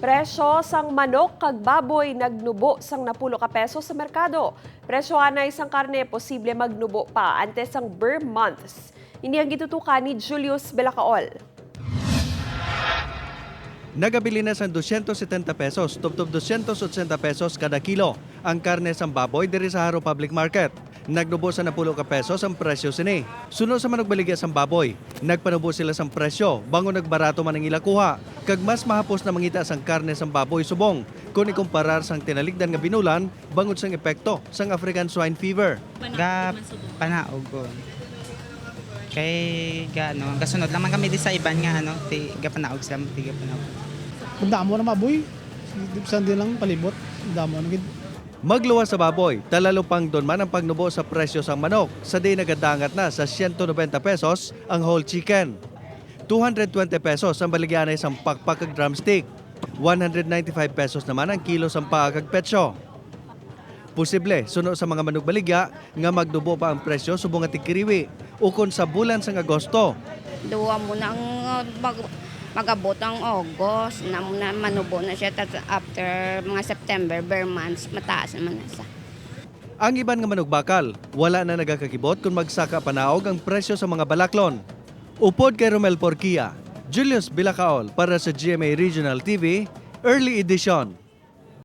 Presyo sang manok kag baboy nagnubo sang 10 ka peso sa merkado. Presyo anay sang karne posible magnubo pa antes sang ber months. Ini ang gitutukan ni Julius Belacaol. Nagabili na sa 270 pesos tubtob 280 pesos kada kilo ang karne sang baboy diri sa Jaro Public Market. Nagnubo sa 10 ka pesos ang presyo sini. Suno sa manugbaligya sang baboy, nagpanubo sila sang presyo bango nagbarato man ang ila kuha. Kag mas mahapos na mangita sang karne sang baboy subong kung ikumparar sang tinaligdan nga binulan bangod sang epekto sang African Swine Fever. Ga panaog ko. Kay ga ano, gasunod lang man kami di sa iban nga ano, ti ga panaog sila, ti ga panaog. Kung damo na maboy, saan din lang palibot, damo na gid. Magluwas sa baboy, talalo pang doon man ang pagnubo sa presyo sang manok sa di nagadangat na sa 190 pesos ang whole chicken. 220 pesos ang baligyanay sang pakpak kag drumstick. 195 pesos naman ang kilo sang paa kag petso. Posible, suno sa mga manugbaligya, nga magnubo pa ang presyo subong nga tigkiriwi ukon sa bulan sang Agosto. Duwa mo na ang magabot ang August, na, na manubo na siya. Tas after mga September, ber months, mataas naman na siya. Ang iban nga manugbakal, wala na nagakakibot kung magsaka panaog ang presyo sa mga balaklon. Upod kay Romel Porquia, Julius Bilacaol para sa GMA Regional TV, Early Edition.